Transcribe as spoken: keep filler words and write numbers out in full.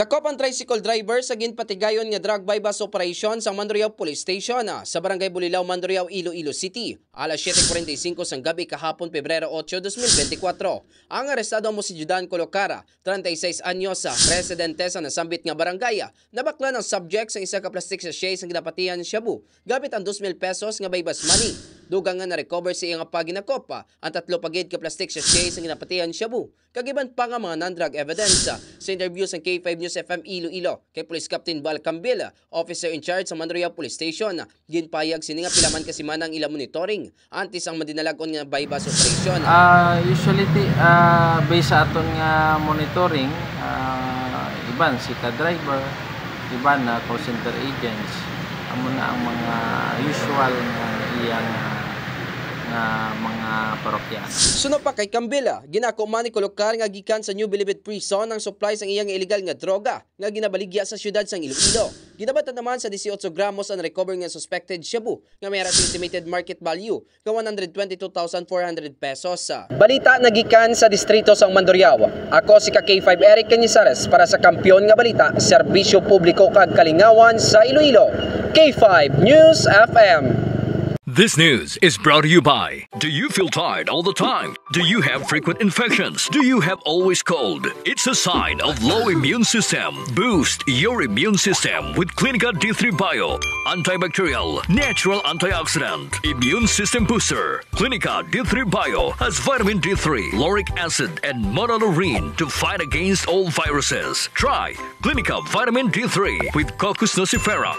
Dakop ang tricycle driver sa ginpatigayon nga drug buy-bust operation sang Mandurriao Police Station, ah, sa Barangay Bulilao, Mandurriao, Iloilo City. Alas siete cuarenta y cinco sang gabi kahapon, Pebrero ocho, dos mil benti kwatro, ang arestado amo si Judan Colocara, treinta y seis anyos, ah, residente sa nasambit nga barangay, ah, nabaklan ang subject sang isa ka plastic sachet sang ginapatihan shabu gamit ang dos mil pesos nga buy-bust money. Dugang nga na-recover sa iya nga paghinakop, ah, ang tatlo pa gid ka plastic sachet sang ginapatihan shabu kag iban pa nga mga non-drug evidence. Sa interview sang K five News F M Iloilo kay Police Captain Bal Cambil, officer in charge sa Mandurriao Police Station, ginpahayag sini nga pila man ka semana ang ila monitoring antes ang madinalag-on nga buy-bust operation. Ah, usually, ti, ah, based sa aton nga monitoring, ah, iban si ka driver, iban na call center agents, amo na ang mga usual nga iyang, ah, nga mga parokya. Suno pa kay Cambil, ah, ginako man ni Colocara nga gikan sa New Bilibid Prison ang supply sang iya nga illegal nga droga nga ginabaligya sa siyudad sang Iloilo. Ginabatan naman sa dieciocho gramos ang recover nga suspected shabu nga may ara sing estimated market value nga one hundred twenty-two thousand four hundred pesos. Balita nagikan sa distrito sang Mandurriao. Ako si ka K five Eric Cañizares para sa Kampiyon nga Balita, Serbisyo Publiko kag Kalingawan sa Iloilo, K five News F M. This news is brought to you by. Do you feel tired all the time? Do you have frequent infections? Do you have always cold? It's a sign of low immune system. Boost your immune system with Clinica D three Bio. Antibacterial, natural antioxidant, immune system booster. Clinica D three Bio has vitamin D three, lauric acid, and monolaurin to fight against all viruses. Try Clinica Vitamin D three with Cocos nucifera.